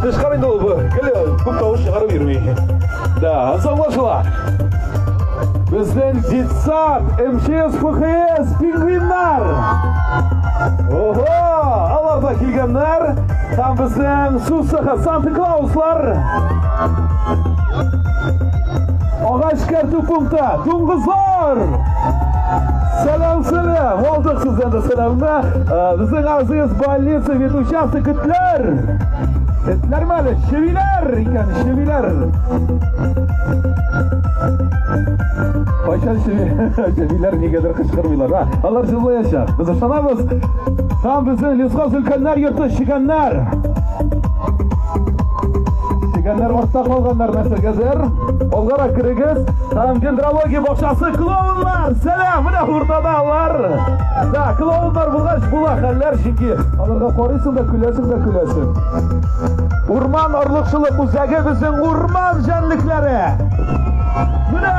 Тычкан инде ул бу. Гел күп тавыш чыгарып йөрми. Да, аңлашыла. Безнең детсад, МЧС, ПХС, пингвиннар. Ого, алар да килгәннәр. Һәм безнең Сусаха Санта Клауслар. Агач кәртү пункты, дуңгызлар! Сәлам, сәлам! Алдык сездән дә сәламне. Безнең Азиз больница ветучасток этләр. Этләр мәле, чебиләр икән, чебиләр. Кайчан чебиләр нигәдер кычкырмыйлар, а? Алар җырлаячак. Без ышанабыз. Һәм безнең Лесхоз өлкәннәр йорты чегәннәр. Чегәннәр артта калганнар нәрсәгәдер. Алгарак керегез. Һәм дендрология бакчасы клоуннар. Сәлам, менә уртада алар. Да, клоуннар булгач була хәлләр, чөнки аларга карыйсың да көләсең дә көләсең. Урман орлыкчылык үзәге безнең урман җәнлекләре. Менә!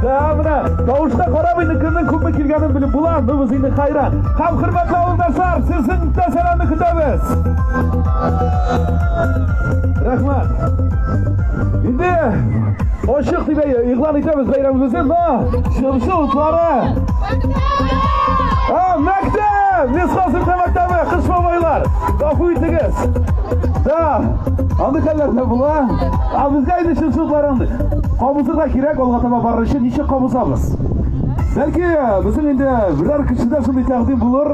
Да, менә тавышка карап инде кемнең күпме килгәнен белеп була, ну без инде хайран. Һәм хөрмәтле авылдашлар, сезнең дә сәламне көтәбез. Рәхмәт. Инде ачык дип игълан итәбез бәйрәмебезне, но чыршы утлары. А, мәктәп! Лесхоз урта мәктәбе, кыш бабайлар. Гафу итегез. Да, андый хәлләр дә була. А безгә инде чыршы утлары андый. Кабызырга кирәк, алга таба барыр өчен ничек кабызабыз? Бәлки, безнең инде берәр кешедә шундый тәкъдим булыр,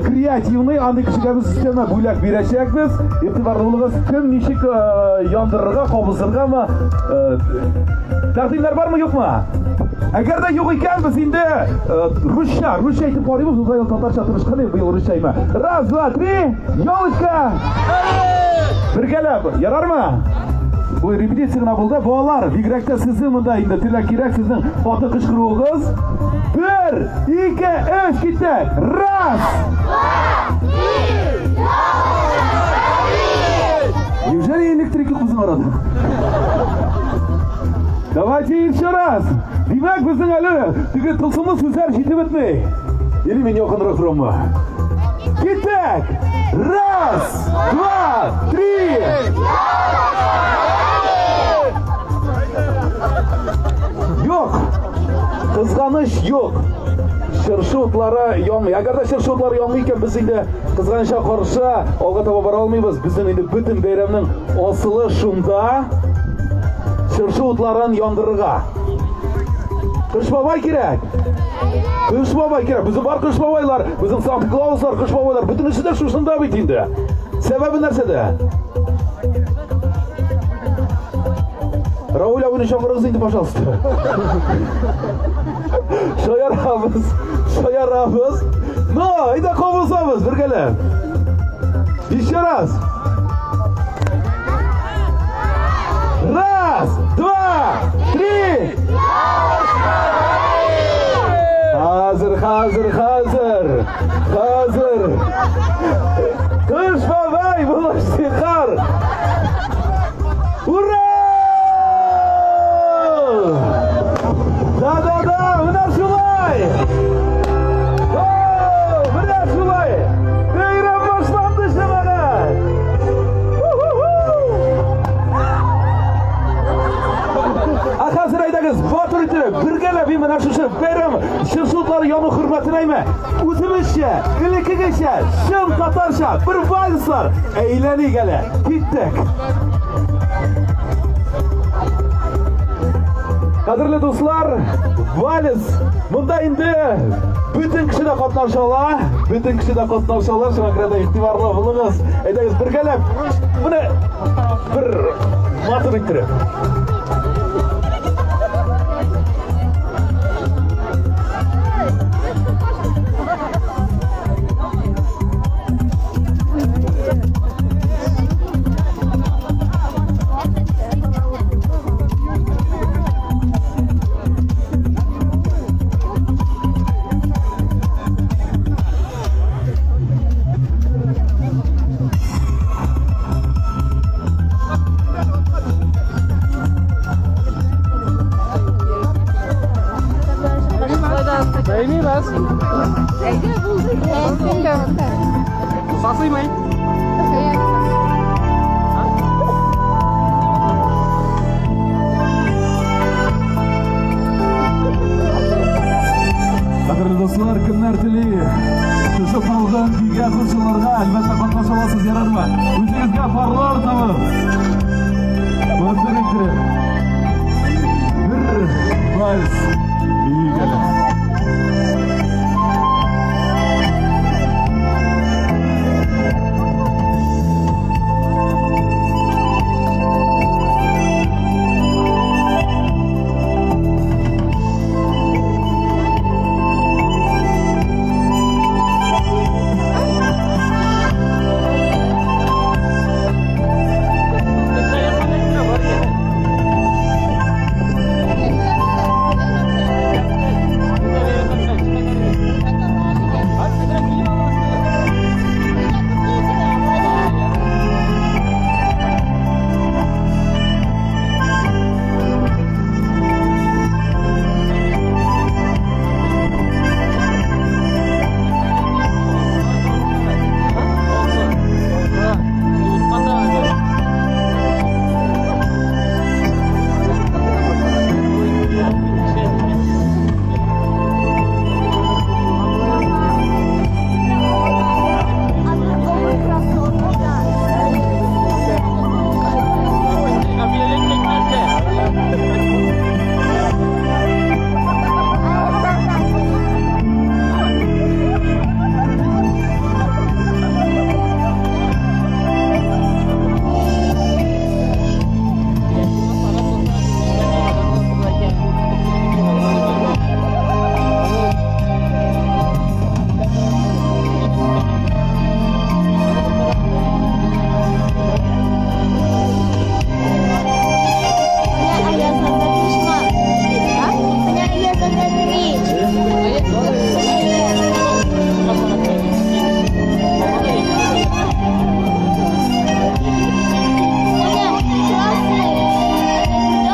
креативный, андый кешегә без өстәмә бүләк бирәчәкбез. Игътибарлы булыгыз, кем ничек яндырырга, кабызыргамы? Тәкъдимнәр бармы, юкмы? Әгәр дә юк икән, без инде русча, русча әйтеп карыйбыз, узган ел татарча тырышкан идек, быел русча әйме. Раз, два, три, елочка! Бергәләп, ярармы? Бу репетиция генә булды. Балалар, бигрәк тә сезнең монда инде теләк кирәк, сезнең каты кычкыруыгыз. Бер, ике, өч, киттек! Раз! Два, три, Неужели электрик юк безнең арада? Давайте еще раз. Димәк, безнең әле теге тылсымлы сүзләр җитеп бетми. Или мин якынрак тораммы? Киттек! Раз, два, три! Юк! Кызганыч юк. Чыршы утлары янмый. Әгәр дә чыршы утлары янмый икән, без инде кызганычка каршы алга таба бара алмыйбыз. Безнең инде бөтен бәйрәмнең асылы шунда. Чыршы утларын яндырырга. Кыш бабай кирәк. Кыш бабай кирәк. Безнең бар кыш бабайлар, безнең Санта Клауслар, кыш бабайлар, бөтенесе дә шушында бит инде. Сәбәбе нәрсәдә? Рауль абыны чакырыгыз инде, пожалуйста. Шаярабыз, шаярабыз. Ну, әйдә кабызабыз бергәләп. Еще раз. Раз, два, три. Хәзер, хәзер, хәзер. Хәзер. Кыш бабай, булыш сихар. Ура! Да-да-да, менә шулай! О, менә шулай! Бәйрәм башланды җәмәгать! Ә хәзер әйдәгез, батыр итеп, бергәләп менә шушы бәйрәм чыршы утлары яну хөрмәтенә әйме? Үзебезчә, элеккегечә, чын татарча бер вальслар әйләник әле. Киттек. Кадерле дуслар, вальс монда инде бөтен кеше дә катнаша ала, бөтен кеше дә катнаша ала, шуңа күрә дә игътибарлы булыгыз. Әйдәгез бергәләп менә бер матур иттереп. Бәйлибез. Әйдә, булды. Сасыймы? әлбәттә, катнаша аласыз, ярармы? Үзегезгә парлар табып. Матур иттереп. Бер вальс биик әле.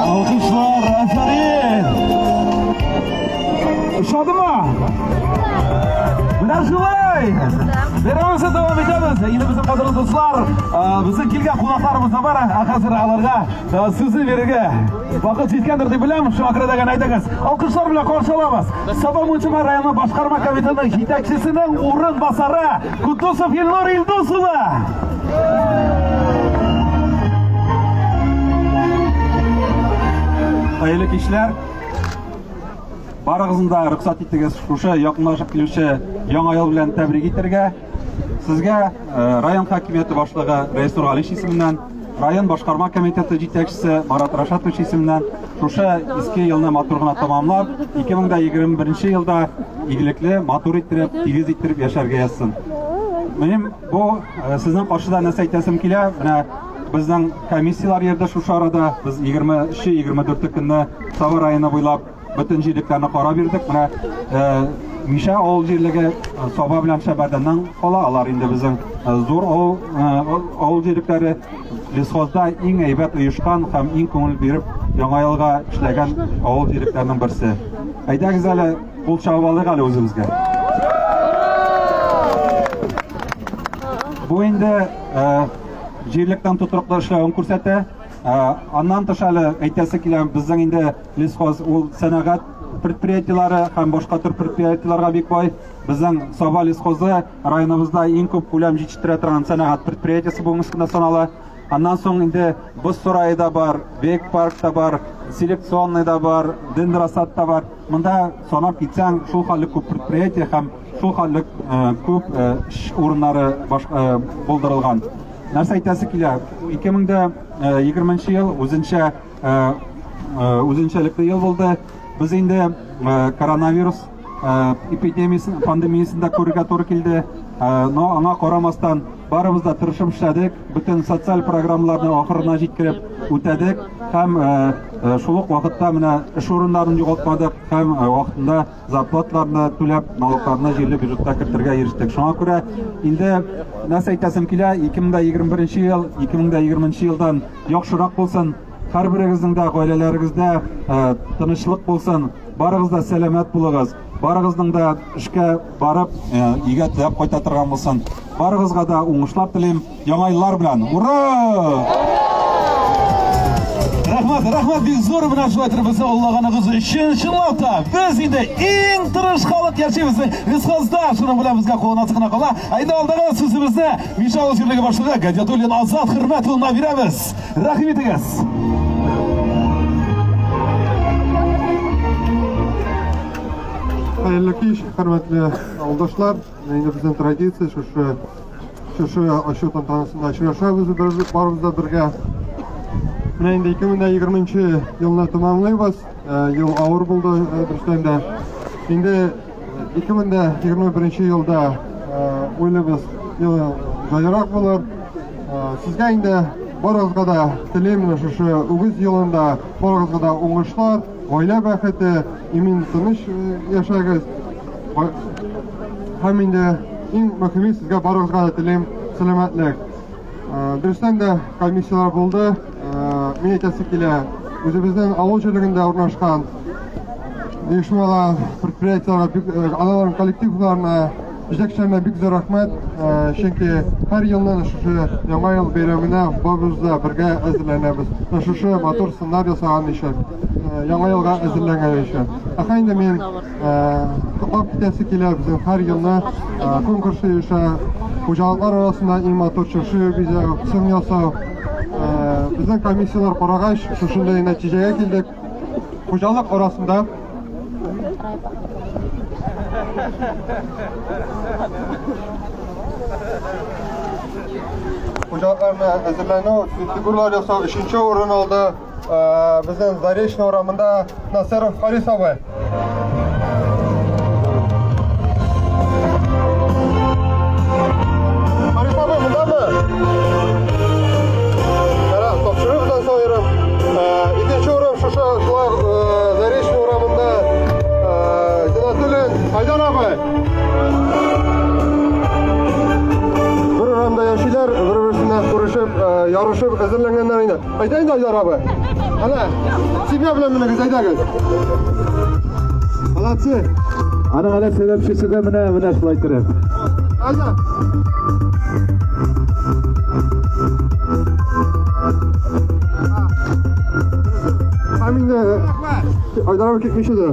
Алкышлар, афәрин! Ошадымы? Менә шулай! Бәйрәмебезне дәвам итәбез. Инде безнең кадерле дуслар, безнең килгән кунакларыбыз да бар. Ә хәзер аларга сүзне бирергә вакыт җиткәндер дип беләм. Шуңа күрә дә әйдәгез. Алкышлар белән каршы алабыз. Саба муниципаль районы башкарма комитетының җитәкчесенең урынбасары Кутусов Илнур Илдус улы. Хәерле кичләр. Барыгызны да рөхсәт итегез шушы якынлашып килүче Яңа ел белән тәбрик итәргә. Сезгә э, район хакимияте башлыгы Рәис Нургалиевич исеменнән, район башкарма комитеты җитәкчесе Марат Рашатович исеменнән шушы иске елны матур гына тамамлап, 2021 елда игелекле, матур иттереп, тигез иттереп яшәргә язсын. Минем бу э, сезнең каршыда нәрсә әйтәсем килә, менә безнең комиссияләр йөрде шушы арада. Без 23-24 көнне Саба районы буйлап бөтен җирлекләрне карап йөрдек. Менә э, Мишә авыл җирлеге э, Саба белән Шәбәрдәннән кала. Алар инде безнең зур авыл, авыл җирлекләре. Лесхозда иң әйбәт оешкан һәм иң күңел биреп Яңа елга эшләгән авыл җирлекләренең берсе. Әйдәгез әле кул чабып алыйк әле үзебезгә. Бу инде җирлектән тотрыклы эшләвен күрсәтә. Аннан тыш әле әйтәсе килә, безнең инде лесхоз ул сәнәгать предприятиеләре һәм башка төр предприятиеләргә бик бай. Безнең Саба лесхозы районыбызда иң күп күләм җитештерә торган сәнәгать предприятиесе бүгенге көндә санала. Аннан соң инде боз сарае да бар, бек парк та бар, селекционный да бар, дендросад та бар. Монда санап китсәң, шул хәлле күп предприятие һәм шул хәлле күп эш урыннары булдырылган. Нәрсә әйтәсе килә? 2020 ел үзенчә үзенчәлекле ел булды. Без инде коронавирус эпидемиясен, пандемиясен дә күрергә туры килде. Но аңа карамастан барыбыз да тырышып эшләдек, бөтен социаль программаларны ахырына җиткереп үтәдек һәм шул ук вакытта менә эш урыннарын югалтмадык һәм вакытында зарплаталарны түләп, налогларны җирле бюджетка кертергә ирештек. Шуңа күрә инде нәрсә әйтәсем килә, 2021 ел 2020 елдан яхшырак булсын. Һәрберегезнең дә гаиләләрегездә тынычлык булсын. Барыгыз да сәламәт булыгыз. Барыгызның да эшкә барып, өйгә теләп кайта торган булсын. Барыгызга да уңышлар телим. Яңа еллар белән. Ура! Рәхмәт. Рәхмәт, рәхмәт бик зур менә шулай итеп безне олылаганыгыз өчен. Чынлап та, без инде иң тырыш халык яшибез Лесхозда. Шуның белән безгә куанасы гына кала. Ә инде алдагы сүзебезне Мишә авыл җирлеге башлыгы Гадиятуллин Азат Хөрмәт улына бирәбез. Рәхим итегез. Хәерле кич, хөрмәтле авылдашлар. Инде безнең традиция шушы шушы ачу тантанасында очрашабыз барыбыз да бергә. Менә инде 2020 елны тәмамлыйбыз. Ел авыр булды, дөрестән дә. Инде 2021 елда уйлыйбыз, ел җайрак булыр. Сезгә инде барыгызга да телим менә шушы үгез елында барыгызга да уңышлар, гаилә бәхете, имин тыныч яшәгез. Һәм инде иң мөһиме сезгә барыгызга да телим сәламәтлек. Дөрестән дә комиссияләр булды. Мин әйтәсе килә, үзебезнең авыл җирлегендә урнашкан оешмалар, предприятиеләргә, аларның коллективларына, җитәкчеләренә бик зур рәхмәт. Чөнки һәр елны шушы Яңа ел бәйрәменә барыбыз да бергә әзерләнәбез. Шушы матур сыннар ясаган өчен, Яңа елга әзерләнгән өчен. Ә инде мин котлап китәсе килә, безнең һәр елны конкурс оеша, хуҗалыклар арасында иң матур чыршы бизәү, сын ясау. Безнең комиссияләр карагач, шушындый нәтиҗәгә килдек. Хуҗалык арасында хуҗалыкларны әзерләнү, фигуралар ясау өченче урын алды. Безнең Заречный урамында Насыров Харис абый. Харис абый, мондамы? Кара, тапшырыбыздан соң Икенче урын шушы шулай Заречный урамында Зинатуллин Айдар абый. Бер урамда яшиләр, бер-берсенә күрешеп, ярышып әзерләнгәннәр инде. Әйдә инде, Айдар абый. Әнә, семья белән менегез, әйдәгез. Молодцы. Аның әле сәбәпчесе дә менә менә шулай иттереп. Әйдә. Һәм инде Айдар абый китмичә дә.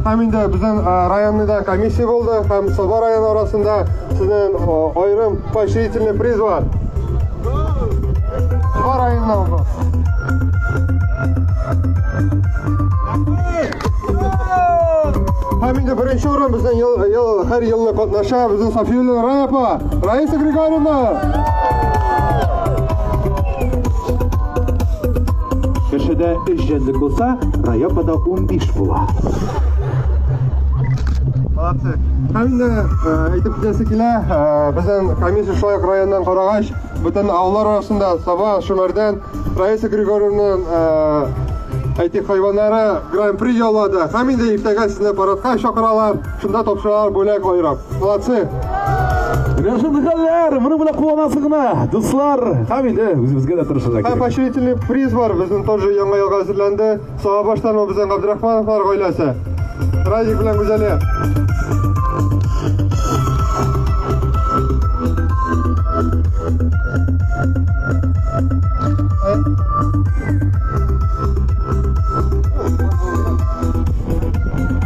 Һәм инде безнең районда комиссия булды һәм Саба районы арасында сезнең аерым поощрительный приз бар. Саба районыннан бу. Һәм инде беренче урын безнең ел, ел, һәр елны катнаша безнең Софиуллина Рая апа, Раиса Григорьевна. Кешедә өч җәнлек булса, Раяпада 15 була. Молодцы. Һәм инде әйтеп китәсе килә, безнең комиссия шулай ук районнан карагач, бөтен авыллар арасында Саба, Шүмәрдән, Раиса Григорьевнаның әйтик хайваннары гран-при яулады. Һәм инде иртәгә сезне парадка чакыралар, шунда тапшыралар бүләк аерып. Молодцы. Менә шундый хәлләр, моның белән куанасы гына, дуслар. Һәм инде үзебезгә дә тырышырга Һәм кирәк. поощрительный приз бар, безнең тоже Яңа елга әзерләнде. Сабабаштан ул безнең Габдрахмановлар гаиләсе. Радик белән Гүзәлия.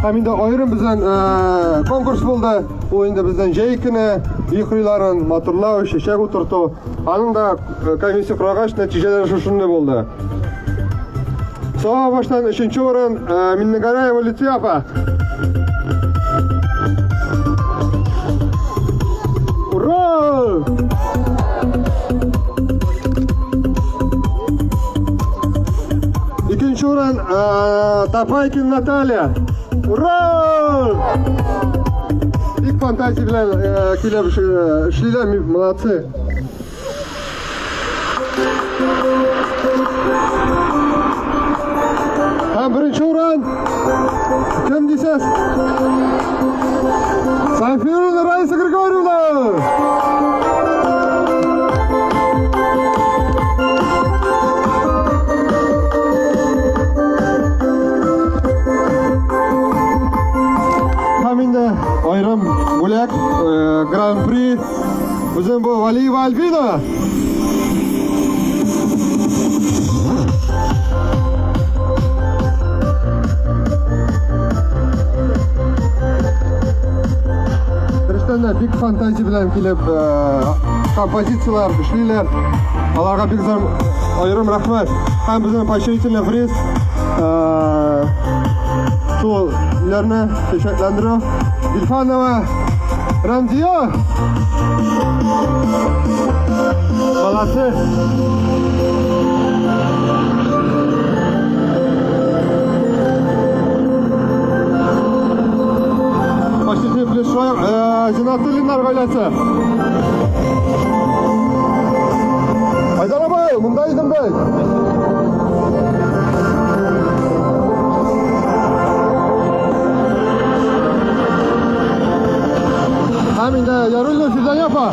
Һәм инде аерым безнең конкурс булды. Ул инде безнең җәй көне өй кырыйларын матурлау, чәчәк утырту. Аның да комиссия карагач, нәтиҗәләре шушындый булды. Сава баштан өченче урын Миннегараева Люция апа. Ура! Икенче урын Тапайкин Наталья. Ура! Бик фантазия белән килеп эшлиләр, молодцы. Һәм беренче урын кем дисез? София Раиса Григорьевна! Һәм инде аерым бүләк, гран-при Безнең бу Валиева Альбина. Дөрестән дә бик фантазия белән килеп композицияләр эшлиләр. Аларга бик зур аерым рәхмәт. Һәм безнең поощрительный приз шул ләрне чәчәкләндерү. Илфанова Рәмзия! Молодцы! Почти плюс Зинатуллиннар гаиләсе. Айдар абый, монда идем бит. Һәм инде Яруллин Фирдания апа.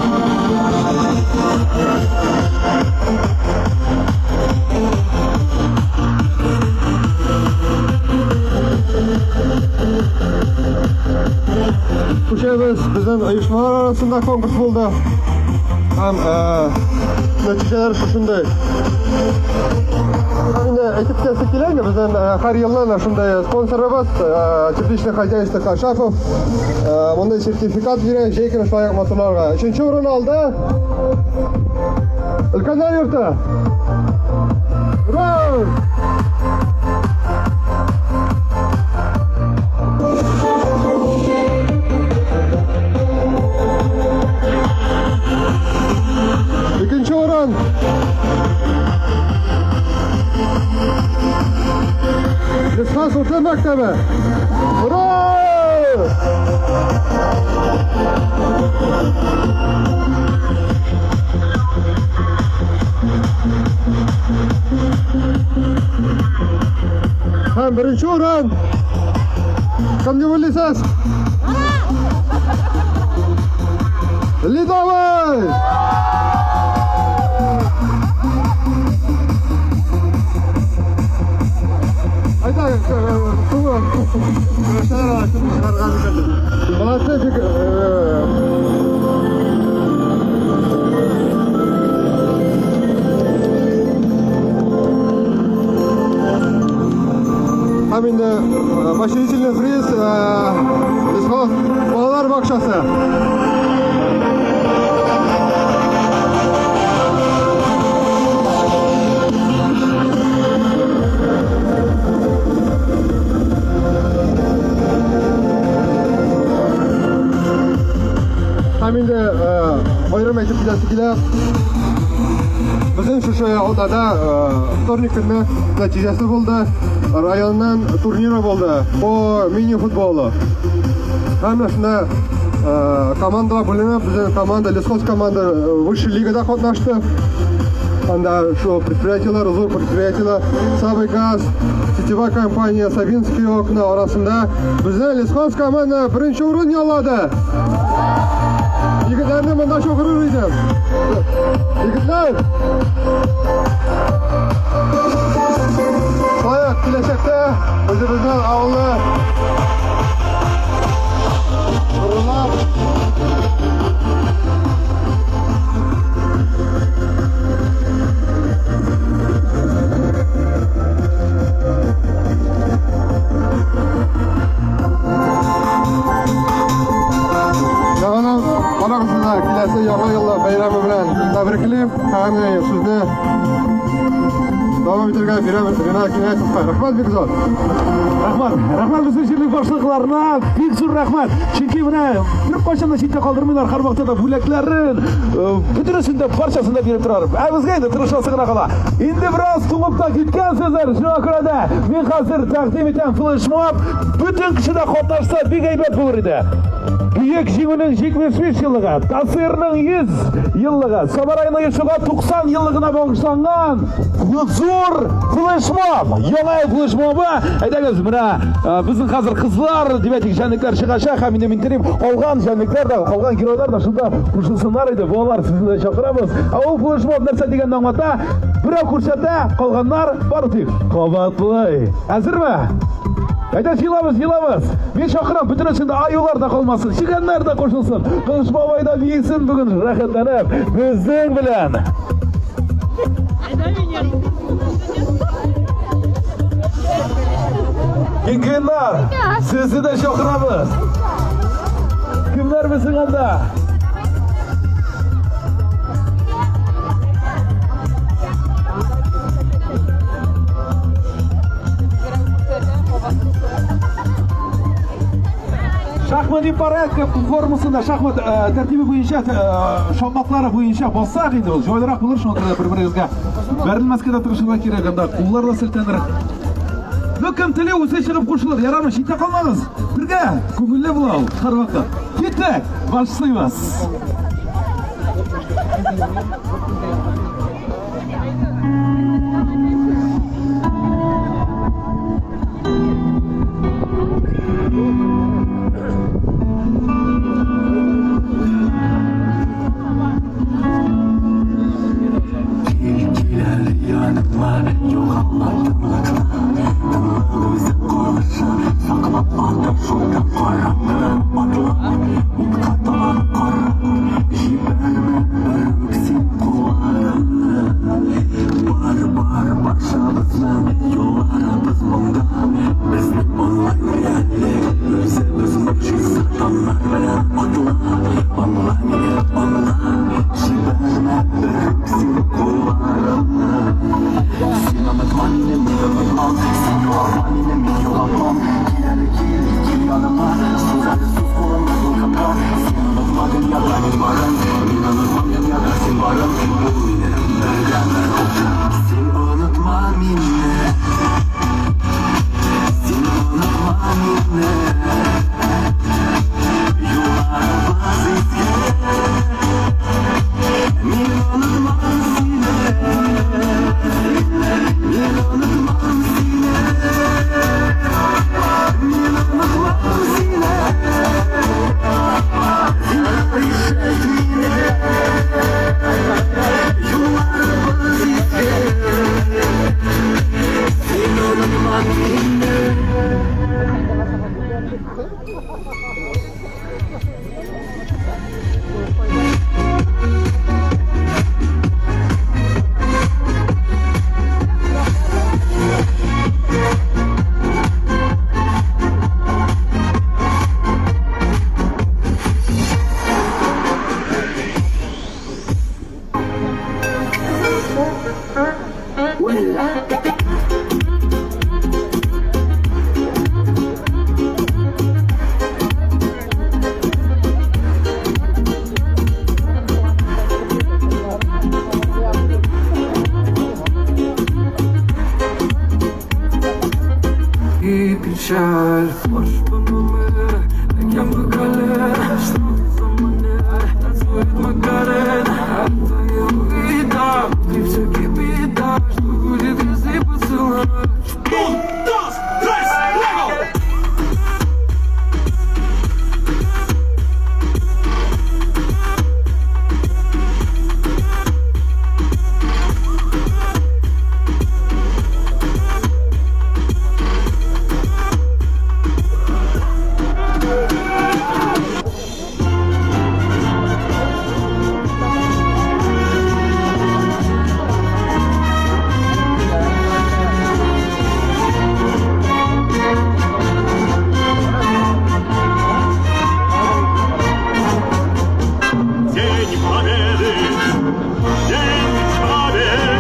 Күчәбез, безнең оешмалар арасында конкурс булды. Һәм нәтиҗәләр шушындай. Инде әйтеп китәсе килә инде, безнең һәр елны әнә шундый спонсорыбыз, тепличное хозяйство Кашапов, мондый сертификат бирә, җәй көне шулай ук матурларга. Өченче урын алды Өлкәннәр йорты. Ура! Икенче урын. Лесхоз урта мәктәбе. Ура! Һәм беренче урын. Кем дип уйлыйсыз? Ледовый! Айда, Молодцы, Һәм инде поощрительный приз балалар бакчасы. Һәм инде аерым әйтеп китәсе килә. Безнең шушы атнада вторник көнне нәтиҗәсе булды. Районнан турниры булды по мини-футболу. Һәм шунда командалар бүленеп, безнең команда, Лесхоз команда высшей лигада катнашты. Анда шул предприятиеләр, зур предприятиеләр, Сабый газ, сетевая компания, Сабинские окна арасында безнең Лесхоз команда беренче урын яулады. Егетләрне монда чакырыр идем. Егетләр! Шулай ук киләчәктә үзебезнең авылны горурлап Яңадан барыгызны да киләсе Яңа ел бәйрәме белән тәбриклим. Һәм сүзне дәвам итәргә бирәм Ринат Кинәтовка. Рәхмәт бик зур. Рәхмәт. Рәхмәт безнең җирлек башлыкларына. Бик зур рәхмәт. Чөнки менә беркайчан да читтә калдырмыйлар, һәрвакытта да бүләкләрен, бөтенесен дә, барчасын да биреп торалар. Ә безгә инде тырышасы гына кала. Инде бераз туңып та киткәнсездер, шуңа күрә дә мин хәзер тәкъдим итәм флешмоб. Бөтен кеше дә катнашса, бик әйбәт булыр иде. Бөек Җиңүнең 75 еллыгы, ТАССРның 100 еллыгы, Саба районы оешуга 90 еллыгына багышланган зур флешмоб, яңа ел флешмобы. Әйдәгез, менә безнең хәзер кызлар, дип әйтик, җәнлекләр чыгачак һәм инде мин телим, калган җәнлекләр дә, калган геройлар да шунда кушылсыннар иде. Балалар, сезне дә чакырабыз. Ә ул флешмоб нәрсә дигәнне аңлата? Берәү күрсәтә, калганнар бары тик кабатлый. Әзерме? Әйдә, җыелабыз, җыелабыз. Мин чакырам, бөтенесен дә аюлар да калмасын, чегәннәр дә кушылсын. Кыш бабай да биесен бүген рәхәтләнеп, безнең белән. Пингвиннар, сезне дә чакырабыз. Кемнәр безнең анда? Шахмат порядка формасында, шахмат тәртибе буенча, шахматлары буенча бассак инде ул җайлырак булыр, шуңа күрә бер-берегезгә бәрелмәскә дә тырышырга кирәк, анда куллар да селтәнер. Ну, кем тели, үзе чыгып кушылыр, ярамый, читтә калмагыз. Бергә күңелле була ул һәрвакыт. Киттек, башлыйбыз. И печаль. Что будет, если поцеловать? Un, dos, tres, luego. День Победы! День Победы!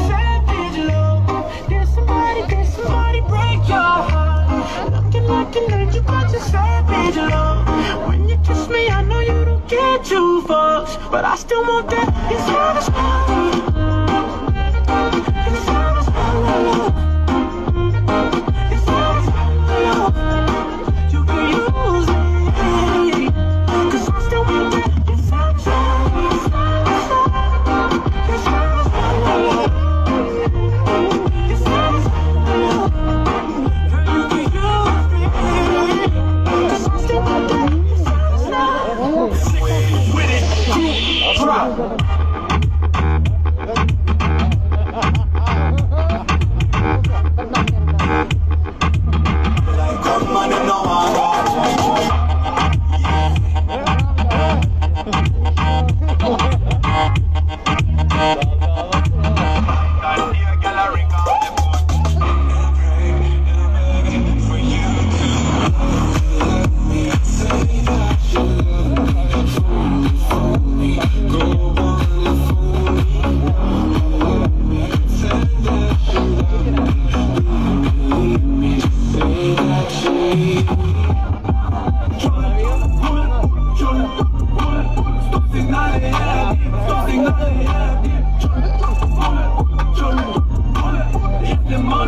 Savage love. Did somebody break your heart? Looking like an angel, but you're savage love. When you kiss me, I know you don't get two fucks, but I still want that. It's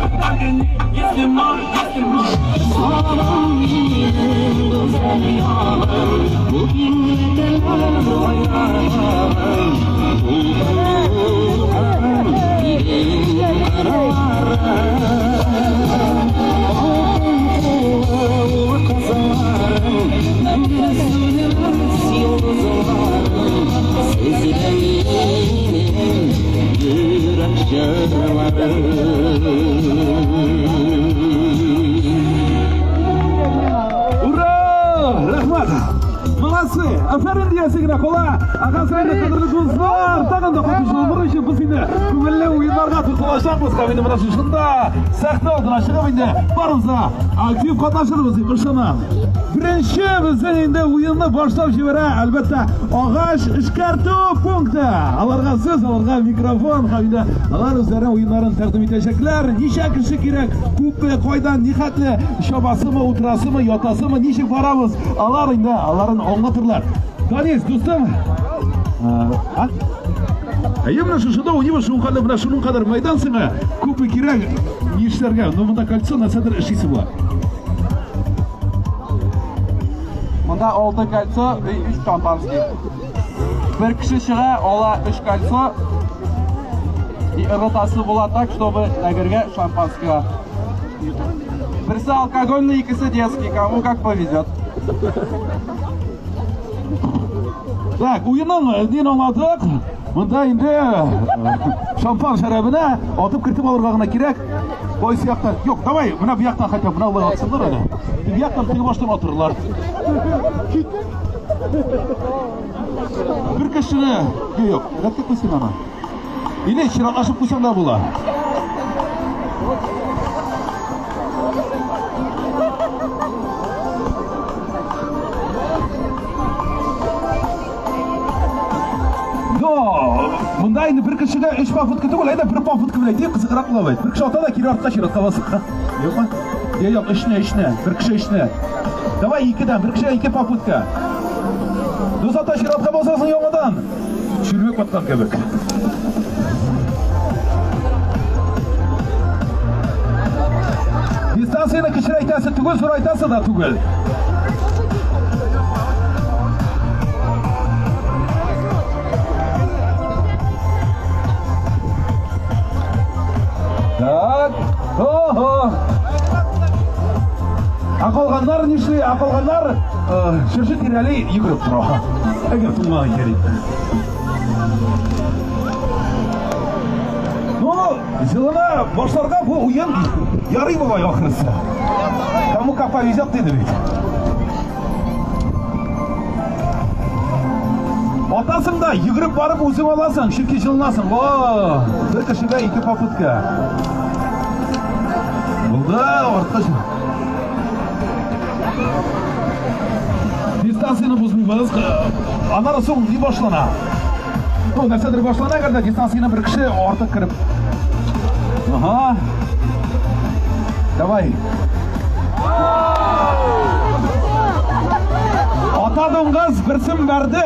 можешь, догони, если можешь, если можешь. Сабам минем гүзәл ягым, Бу киңлекләр уйнагым, Дулкын-дулкын иген кырларым. Алтын куллы ул кызларым, Мәңге сүнмәс йолдызларым. Сезгә минем йөрәк җырларым. Ура! Рәхмәт! Молодцы! Афәрин диясе генә кала. Ә хәзер инде, кадерле дуслар, тагын да каты җылыныр өчен без инде күңелле уеннарга тотылачакбыз һәм инде менә шушында сәхнә алдына чыгып инде барыбыз да актив катнашырбыз дип ышанам. Беренче безнең инде уенны башлап җибәрә, әлбәттә, агач эшкәртү пункты. Аларга сүз, аларга микрофон һәм инде алар үзләренең уеннарын тәкъдим итәчәкләр. Ничә кеше кирәк, күпме, кайдан, нихәтле чабасымы, утырасымы, ятасымы, ничек барабыз? Алар инде аларын аңлатырлар. Данис, дустым, а? Әйе, менә шушында уйныйбыз, шуның кадәр, менә шуның кадәр мәйдан сиңа күпме кирәк, ни эшләргә? Ну, монда кольцо нәрсәдер эшлисе була. Монда 6 кольцо и 3 шампанский. Бер кеше чыга, ала 3 кольцо и ыргытасы була так, чтобы эләгергә шампанскийга. Берсе алкогольный, икесе детский, кому как повезет. Так, уенның нин аңладык. Монда инде шампан шәрабенә атып кертеп алырга гына кирәк. Кайсы яктан? Юк, давай, менә бу яктан хотя бы менә алай атсыннар әле. Теге яктан теге баштан атырлар. Бер кешене, юк, юк, рәткә куйсын аны. Или чиратлашып куйсаң да була. Но, монда инде бер кешегә өч попытка түгел, әйдә бер попытка белән әйтик, кызыграк була бит. Бер кеше ата да кире артка чиратка басып. Юкмы? Юк, юк, өчне, өчне. Бер кеше өчне. Давай икедән, бер кешегә ике попытка. Дус ата чиратка басасың яңадан. Чүлмәк баткан кебек. Дистанцияне кечерәйтәсе түгел, зурайтасы да түгел. Так. Ого. Ә калганнар нишли? Ә калганнар чыршы тирәли йөгереп тора. Әгәр туңган икән. Ну, җылына башларга бу уен ярый бугай ахрысы. Кому как повезет, диде бит. Атасың да, йөгереп барып үзең аласың, чөнки җылынасың. О, бер кешегә ике попытка. Булды, артка Дистанцияне бозмыйбыз. Аннары соң ни башлана? Ну, нәрсәдер башлана, әгәр дә дистанцияне бер кеше артык кереп. Ага. Давай. Ата дуңгыз берсен бәрде.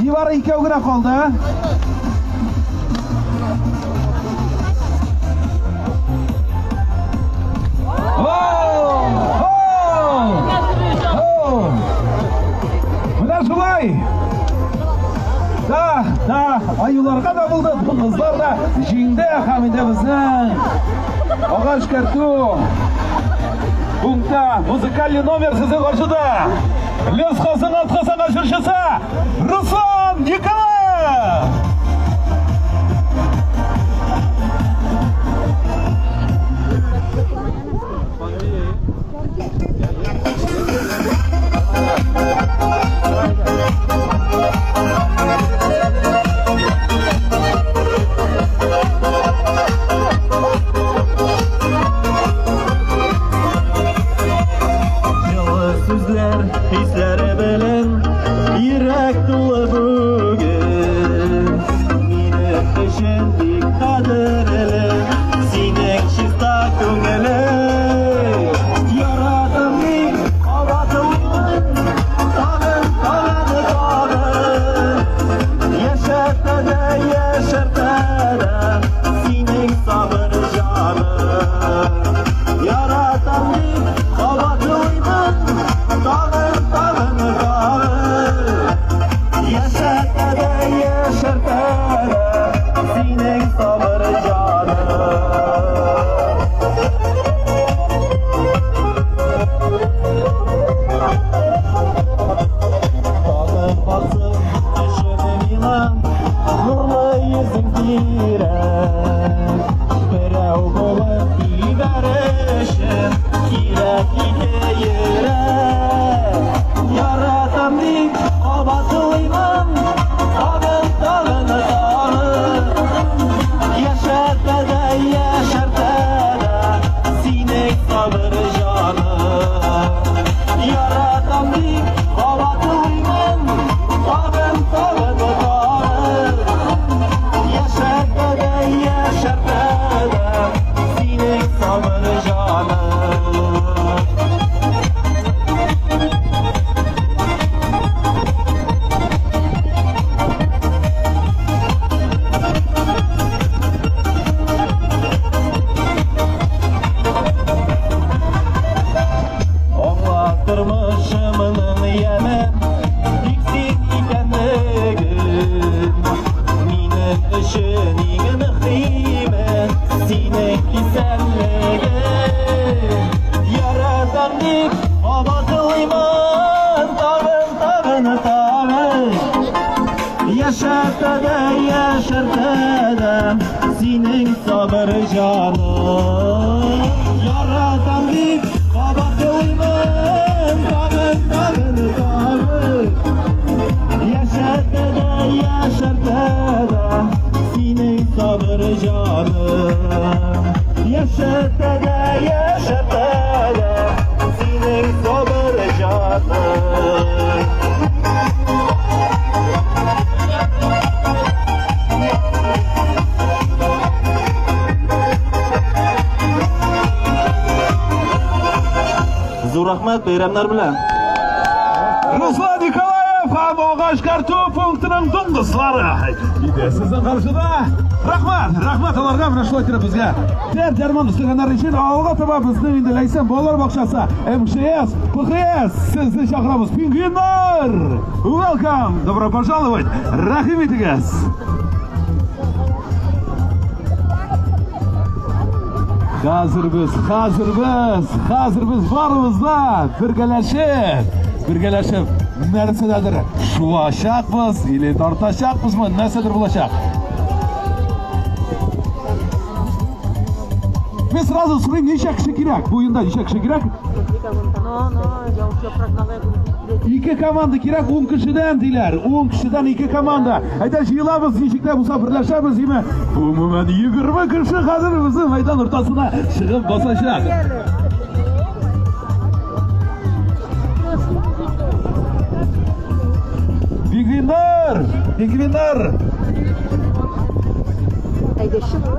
Нибары икәү генә калды. О! О! Менә шулай. Да, да, аюларга да булды, дуңгызлар да җиңде һәм инде безнең агач кәртү пунктта музыкальный номер сезнең каршыда. Лесхозның атказанган җырчысы Руслан Николаев! Җылы сүзләр, хисләре белән йөрәк тулы бу. Яшәтә дә, яшәртә дә синең сабыр җаның. Тагын басып төшеп миңа нурлы йөзең кирәк. Берәү булып тибәр өчен кирәк ике йөрәк. Яратам дип кабатлыймын, тагын, тагын, тагын. Яшәтә дә, яшәртә дә синең сабыр җаның. Яратам дип кабатлыймын, тагын, тагын, тагын. Яшәтә дә, яшәртә дә синең сабыр җаның. Аңла тормышымның яме тик син икәнлеген. Минем өчен иң мөһиме синең исәнлегең. Яратам дип кабатлыймын, тагын, тагын, тагын. Яшәтә дә, яшәртә дә синең сабыр җаның. Яратам дип кабатлыймын, тагын, тагын, тагын. Яшәтә дә, яшәртә дә синең сабыр җаның. Яшәтә дә, яшәртә дә синең сабыр җаның. Зур рәхмәт, бәйрәмнәр белән. Руслан Николаев һәм Агач карту пунктының дуңгызлары. Иде сезнең каршыда. Рәхмәт, рәхмәт аларга менә шулай итеп безгә дәрт дәрман өстәгәннәр өчен. Алга таба безнең инде Ләйсән балалар бакчасы, МШС, ПХС сезне чакырабыз. Пингвиннар! Welcome! Добро пожаловать! Рәхим итегез! Хәзер без, хәзер без, хәзер без барыбыз да бергәләшеп, бергәләшеп нәрсәдәдер шуачакбыз или тартачакбызмы, нәрсәдер булачак. Мин сразу сорыйм, ничә кеше кирәк? Бу уенда ничә кеше кирәк? Но, но, я уже прогнала, я говорю, Ике команда кирәк, 10 кешедән диләр. 10 кешедән ике команда. Әйдә җыелабыз, ничек тә булса берләшәбез, име? Гомумән 20 кеше хәзер безнең мәйдан уртасына чыгып басачак. Пингвиннар! Пингвиннар! Әйдәшче бу.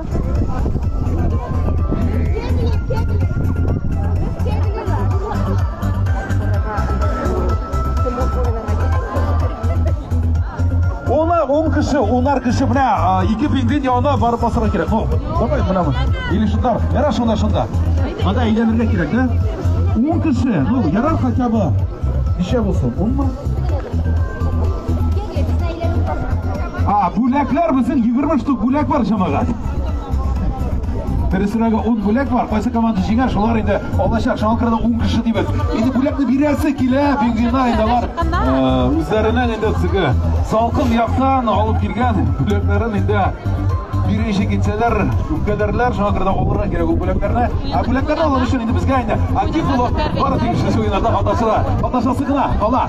Она, 10 кеше, 10 кеше менә ике пингвин янына барып басарга кирәк. Ну, давай менә. Или шунда. Ярар шунда, шунда. Монда әйләнергә кирәк, да? 10 кеше. Ну, ярар хотя бы. Ничә булсын? 10 мы? А, бүләкләр безнең 20 штук бүләк бар, җәмәгать. Дөресрәге 10 бүләк бар. Кайсы команда җиңәр, шулар инде алачак. Шуңа күрә дә 10 кеше дибез. Инде бүләкне бирәсе килә, пингвиннар инде алар үзләренең инде теге салкын яктан алып килгән бүләкләрен инде бирәче китсәләр, үпкәләрләр, шуңа күрә дә алырга кирәк ул бүләкләрне. Ә бүләкләрне алыр өчен инде безгә инде актив булып, бары тик шушы уеннарда катнашырга, катнашасы гына кала.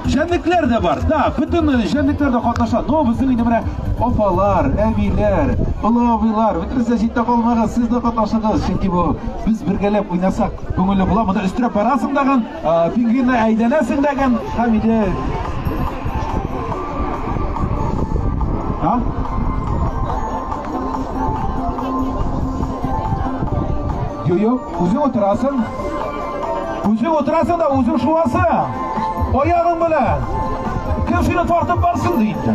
Җәнлекләр дә бар. Да, бөтен җәнлекләр дә катнаша. Но безнең инде менә апалар, әбиләр, олы абыйлар, бөтенесе дә читтә калмагыз, сез дә катнашыгыз. Чөнки бу без бергәләп уйнасак, күңелле була. Монда өстерәп барасың дагын, пингвинны әйдәнәсең дагын, һәм инде А? Юк, юк, үзең утырасың. Үзең утырасың да үзең шуасың. Аягың белән. Кем сине тартып барсын ди инде.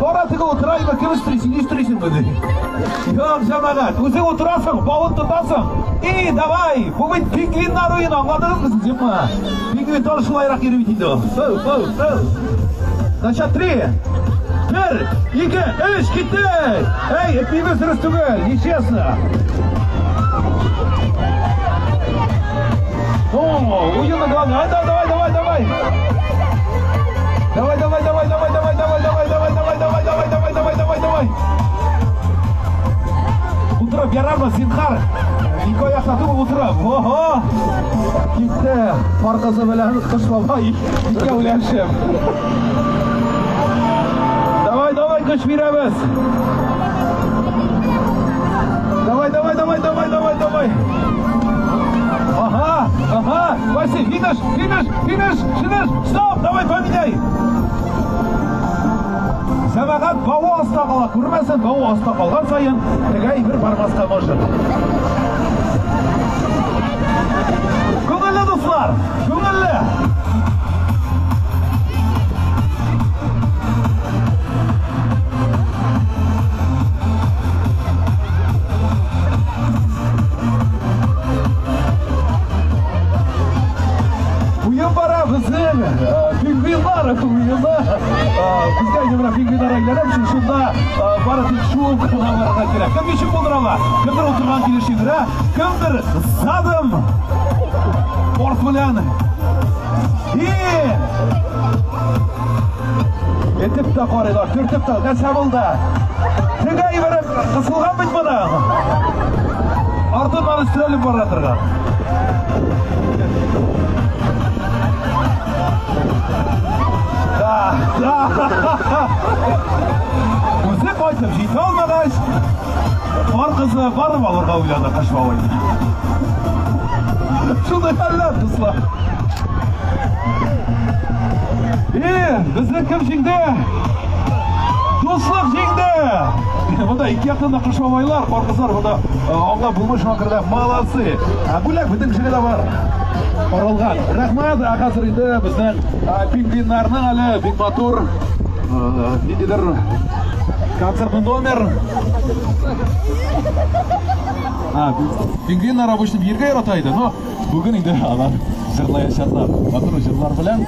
Бара теге утыра, инде кем өстери, син өстерисең ди. Юк, җәмәгать, үзең утырасың, бавын тотасың. И, давай, бу бит пингвиннар уены, аңладыгызмы сез, юкмы? Пингвин тоже шулайрак йөри бит инде ул. Фу, фу, фу. На счет три. Бер, ике, өч, киттек! Эй, этмибез дөрес түгел, нечестно. О, уенны главное. Ай, давай, давай, давай. Давай, давай, давай, давай, давай, давай, давай, давай, давай, давай, давай, давай, давай, давай, давай. Утырып, ярармы, зинһар. Ике аякта түгел, утырып. Ого! Китте. Кар кызы белән Кыш бабай икәүләшеп. Давай, давай, көч бирәбез. Давай, давай, давай, давай, давай, давай. Ага, ага. Вася, финиш, финиш, финиш, финиш. Стоп, давай, поменяй. Җәмәгать бавы аста кала, күрмәсен, бавы аста калган саен теге әйбер бармаска может. Күңелле, дуслар, күңелле. Уен бара безнең пингвиннар уены. Безгә инде менә пингвиннар әйләнеп, шунда бары тик шуып кына барырга кирәк. Кем ничек булдыра ала? Кемдер утырган килеш йөгерә, кемдер задом борт белән. И Этеп тә карыйлар, төртеп тә, нәрсә булды? Теге әйбере кысылган бит моның. Артыннан өстерәлеп бара торган. Да, да. Үзе кайтып җитә алмагач, кар кызы барып алырга уйлады Кыш бабайны. Шундый хәлләр, дуслар. И, безне кем җиңде? Дуслык җиңде! Монда ике яктан да кыш бабайлар, кар кызлар монда аңлап булмый, шуңа күрә дә молодцы. Ә бүләк бөтен кешегә дә бар. Каралган. Рәхмәт, ә хәзер инде безнең пингвиннарның әле бик матур ниндидер концертный номер. А, пингвиннар обычно биергә ярата иде, но бүген инде алар җырлаячаклар. Матур җырлар белән.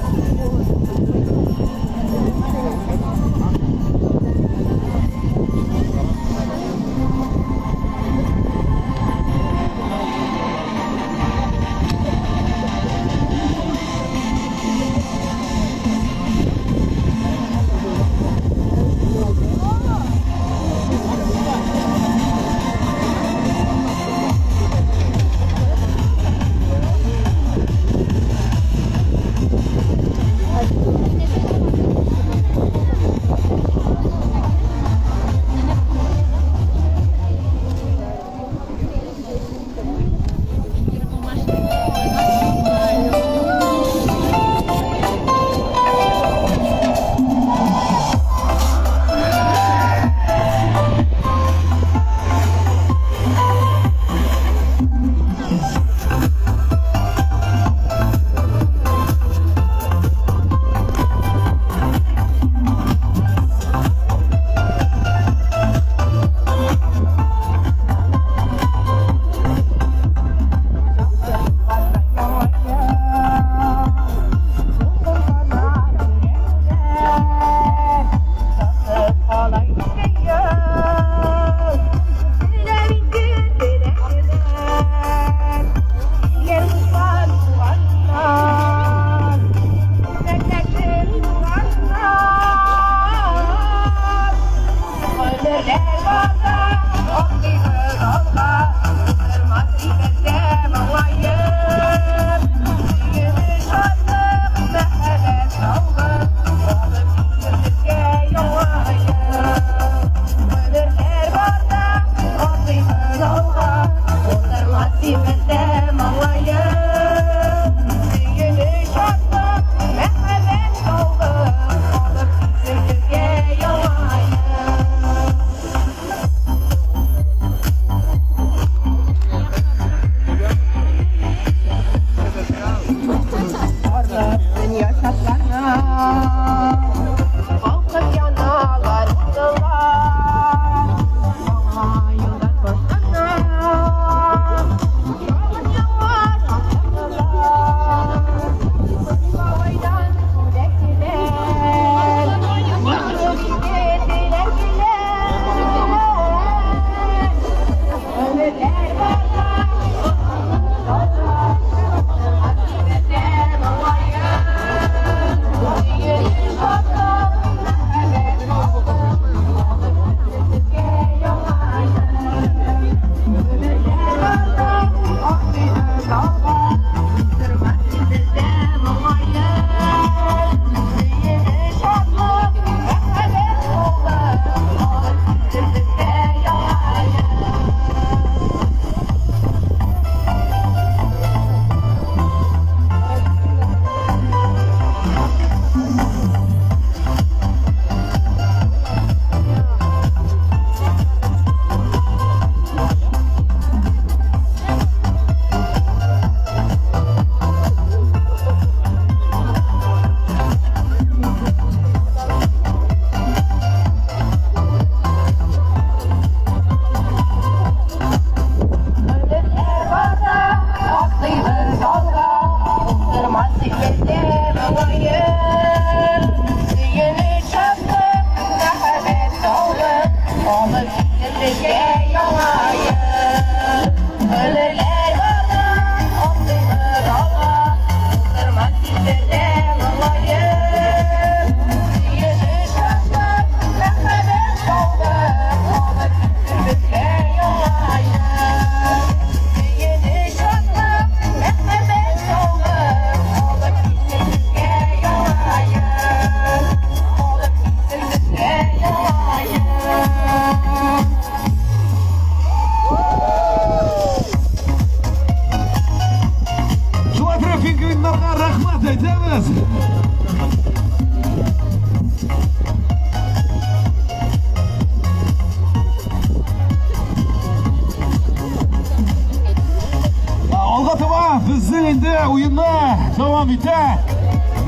дәвам итә.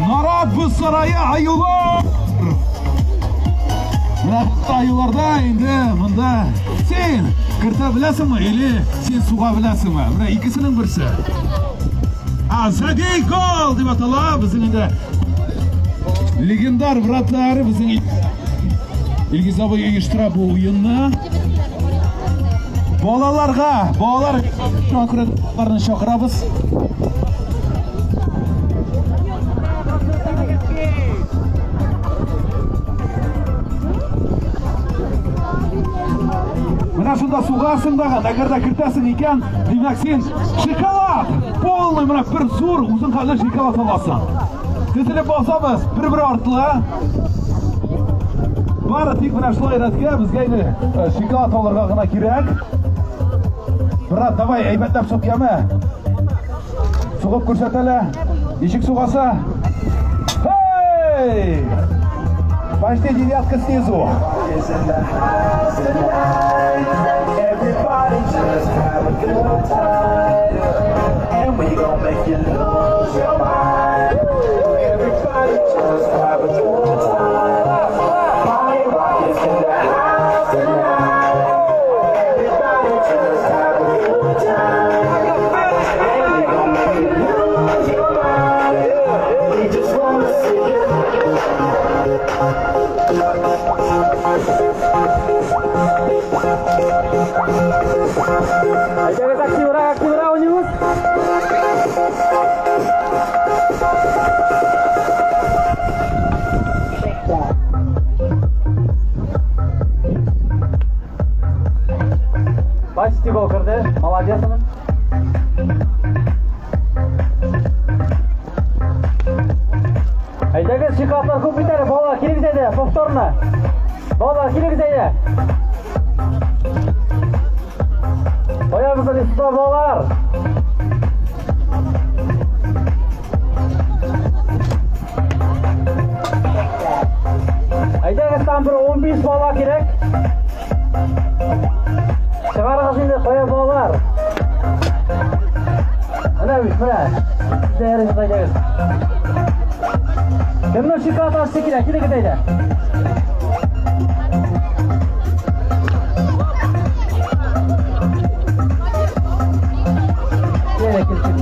Нарат боз сарае аюлар. Менә аюларда инде монда син кертә беләсеңме или син суга беләсеңме? Менә икесенең берсе. А, забей гол дип атала безнең инде легендар вратарь безнең Илгиз абый оештыра бу уенны. Балаларга, балалар шуңа күрә балаларны чакырабыз. Менә шунда сугасың да, әгәр дә кертәсең икән, димәк син шоколад! Полный менә бер зур узын хәлле шоколад аласың. Тезелеп басабыз, бер-бер артлы. Бары тик менә шулай рәткә безгә инде э, шоколад алырга гына кирәк. Брат, давай әйбәтләп сук яме. Сугып күрсәт әле. Ничек сугаса? Hey! Почти девятка снизу. Everybody just have a good time. And we gon' make you lose your mind. Everybody just have a good time. Party rock is in the house tonight. Everybody just have a good time. And we gon' make you lose your mind. We just wanna see you. Әйдәгез активрак, активрак уйныйбыз. Почти гол керде. Молодец. Әйдәгез, шоколадлар күп бит әле, балалар, килегез әйдә, повторно. Балалар, килегез әйдә. Куябыз әле сюда, балалар. Әйдәгез, там бер 15 бала кирәк. Чыгарыгыз инде, кая балалар. Менә бит, менә. Сезләрегез әйдәгез. Кемнең шоколад ашыйсы килә? Килегез әйдә. Кил, кил, кил.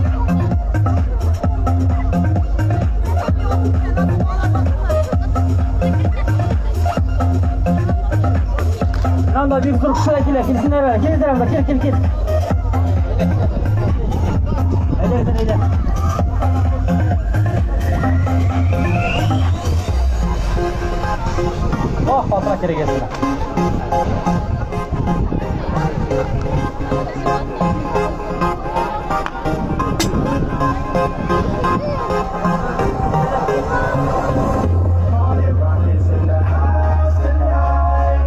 Анда бик зур кешеләр килә, килсеннәр әле. Килегез анда, кил, кил, кил. Әйдә, әйдә, әйдә. Ох, патра кирәк әсенә. Party rock is in the house tonight.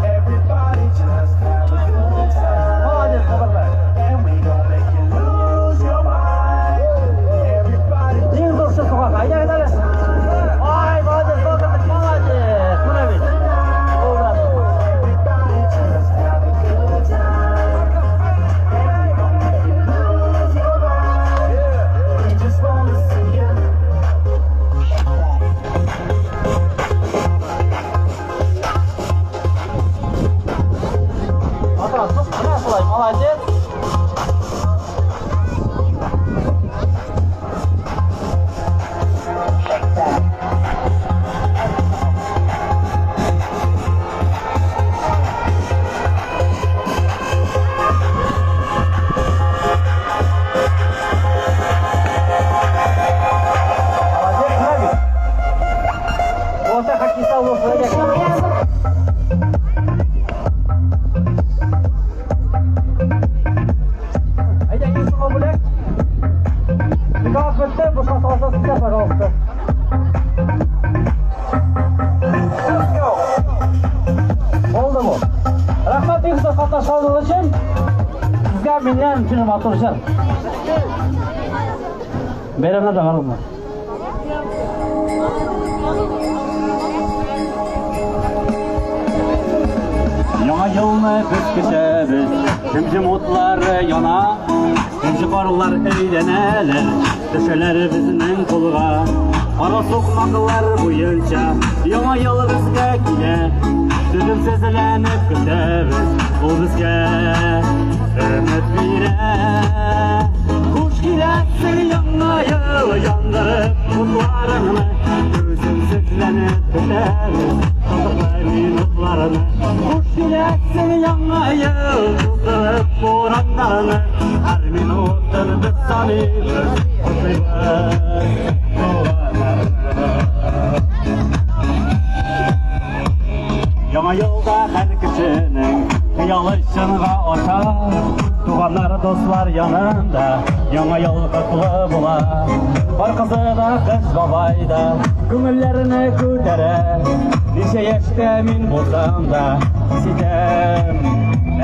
Everybody just have a good time. Молодец, хәбәрләр. And we gon' make you lose your mind. Everybody Иң зур кеше суга. Әйдәгез әле. Ай, молодец, молодец, молодец. Менә бит. Ура. Everybody just have a good time. And we gon' make you lose your mind. We just wanna see you. Ата, сук, менә шулай, молодец. Молодец, менә бит. Булачак хоккеист булып әйдә. Әйдә, иң соңгы бүләк. Шоколад бетте, бушка салса сезгә, пожалуйста. Let's go. Булды бу. Рәхмәт бик зур катнашканыгыз өчен. Сезгә миннән бер матур җыр. Бәйрәмнәр дә бармы? Яңа елны елны без көтәбез. Җем-җем утлары яна, Энҗе парлар әйләнәләр, Төшәләр безнең кулга. Кара сукмаклар буенча Яңа ел безгә килә. Түземсезләнеп көтәбез, Ул безгә өмет бирә. Хуш киләсең, Яңа ел, Яндырып утларыңны, Түземсезләнеп көтәбез Шатлыклы минутларны. Хуш киләсең, Яңа ел, Туздырып бураннарны, Һәр минутын без саныйбыз, Котлыйбыз туганнарны. Яңа елда һәр кешенең хыялы чынга аша. Туганнар, дуслар янында Яңа ел котлы була. Кар кызы да, Кыш бабай да күңелләрне күтәрә. Ничә яшьтә мин булсам да, хис итәм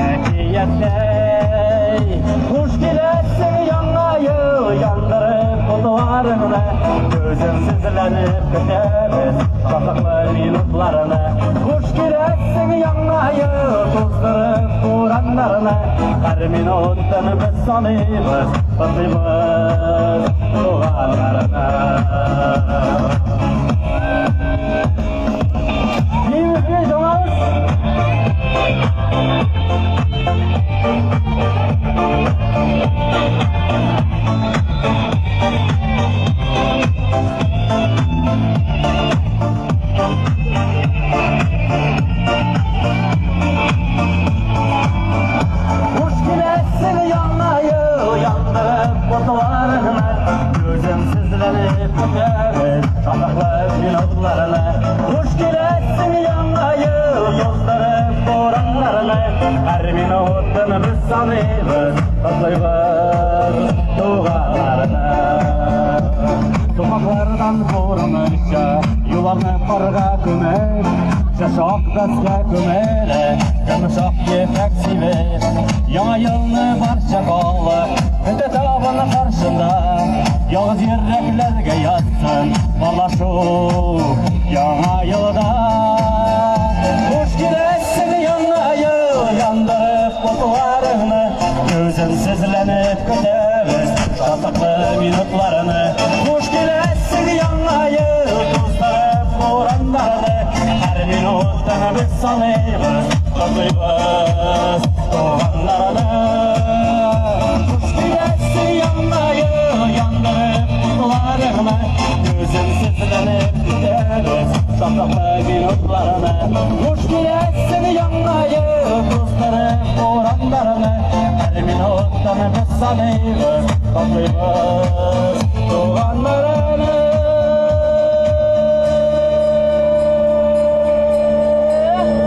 әкияттәй. Хуш киләсең, Яңа ел, яндырып утларыңны, Түземсезләнеп көтәбез шатлыклы минутларны. Хуш киләсең, Яңа ел, туздырып бураннарны, Һәр минутын без саныйбыз, котлыйбыз туганнарны. Биибез, биибез, яңабыз! Хуш киләсең, Яңа ел, яндырып утларыңны, Түземсезләнеп көтәбез шатлыклы минутларны. Хуш киләсең, Яңа ел, яздырып бураннарны, Һәр минутын без саныйбыз, котлыйбыз туганнарны. Сукмаклардан күренүче юлларны карга күмеп, Чыршы ак бәскә күмелә, көмеш ак ефәк сибеп. Яңа елны барча халык көтә табын каршында, Ялгыз йөрәкләргә язсын парлашу Яңа елда. Хуш киләсең, Яңа ел, яндырып утларыңны, Түземсезләнеп көтәбез шатлыклы минутларны. Хуш киләсең, Яңа ел, туздырып бураннарны, Һәр минутын без саныйбыз, котлыйбыз туганнарны. Хуш киләсең, Яңа ел, яндырып утларыңны, Түземсезләнеп көтәбез шатлыклы минутларны. Хуш киләсең, Яңа ел, туздырып бураннарны, Һәр минутын без саныйбыз, котлыйбыз туганнарны.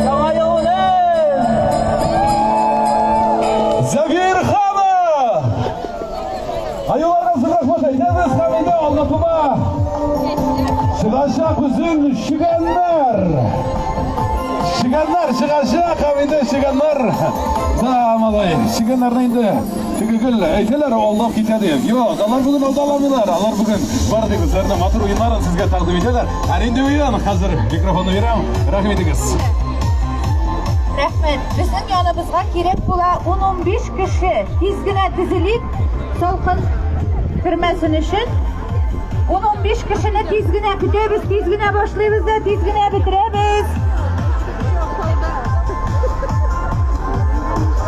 Яңа ел белән! Зәбир Хана! Аюларга зур рәхмәт әйтәбез һәм инде алга таба чыгачак үзен чегәннәр. Чегәннәр чыгачак һәм инде чегәннәр. Да, малай, чегәннәрне инде теге гел әйтәләр, алдап китә дип. Юк, алар бүген алдаламыйлар. Алар бүген бары тик үзләренең матур уеннарын сезгә тәкъдим итәләр. Ә нинди уен? Хәзер микрофонны бирәм. Рәхим итегез. Рәхмәт. Безнең яныбызга кирәк була 10-15 кеше. Тиз генә тезелик, салкын кермәсен өчен. 10-15 кешене тиз генә көтәбез, тиз генә башлыйбыз да, тиз генә бетерәбез.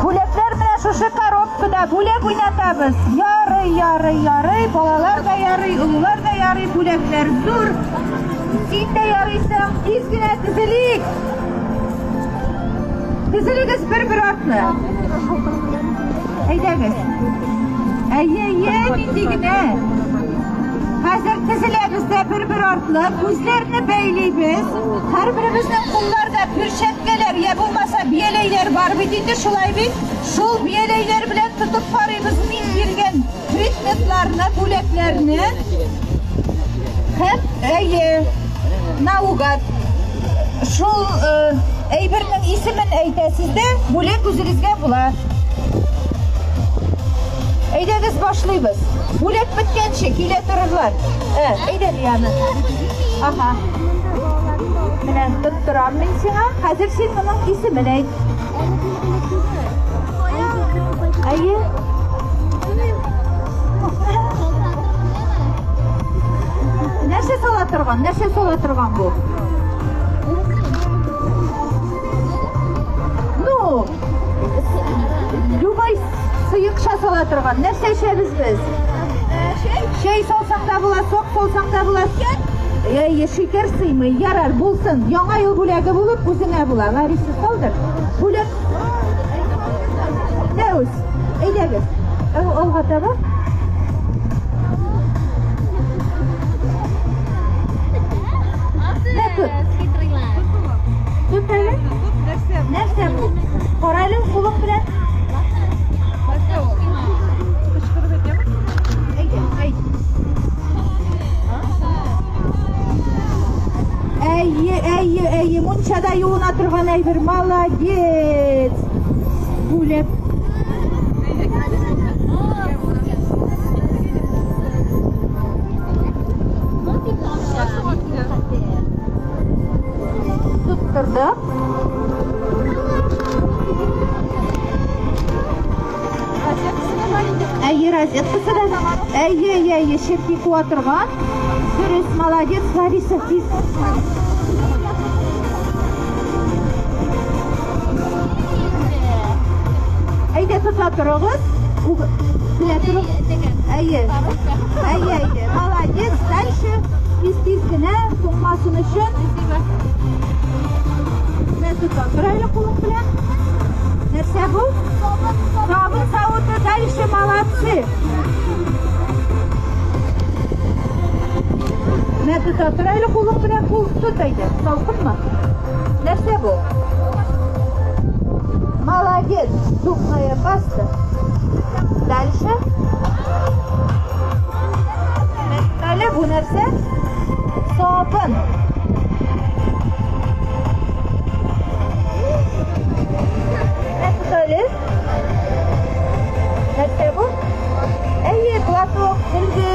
Бүләкләр менә шушы коробкада. Бүләк уйнатабыз. Ярый, ярый, ярый. Балалар да ярый, олылар да ярый. Бүләкләр зур. Син дә ярыйсың. Тиз генә тезелик. Тезелегез бер-бер артлы. Әйдәгез. Әйе, әйе, нинди генә. Хәзер тезеләбез дә бер-бер артлы, күзләрне бәйлибез. Һәрберебезнең кулларда перчаткалар, я булмаса бияләйләр бар бит инде, шулай бит? Шул бияләйләр белән тотып карыйбыз мин биргән предметларны, бүләкләрне. Һәм әйе, наугад. Шул әйбернең исемен әйтәсез дә, бүләк үзегезгә була. Әйдәгез башлыйбыз. Бүләк беткәнче килә торырлар. Ә, әйдә, Лиана. Ага. Менә тоттырам мин сиңа. Хәзер син моның исемен әйт. Әйе. Нәрсә сала торган? Нәрсә сала торган бу? Ну, любой сыекча сала торган. Нәрсә эчәбез без? Чәй. Чәй салсаң да була, сок салсаң да була. Әйе, шикәр сыймый. Ярар, булсын. Яңа ел бүләге булып үзеңә була. Лариса, салдыр. Бүләк. Дәүс, әйдәгез. Алга таба. Нә тот? Тот әле. Нәрсә бу? Кара әле кулың белән. Әйдә, әйдә. Әйе, әйе, әйе, мунчада юына торган әйбер, молодец. Бүләк. Тоттырдык. Әйе, розеткасы да. Әйе, әйе, әйе, черки куа торган. Дөрес, молодец, Лариса, тиз. Әйдә, тота торыгыз. Белә торыгыз. Әйе. Әйе, әйе. Молодец. Дальше тиз-тиз генә туңмасын өчен. Менә тота тор әле кулың белән. Нәрсә бу? Сабын савыты. Дальше молодцы. Менә тота тор әле кулың белән. Кул тот әйдә. Салкынмы? Нәрсә бу? Молодец. Зубная паста. Дальше. Әле бу нәрсә? Сабын. Әле. Нәрсә бу? Әйе, платок, сөлге.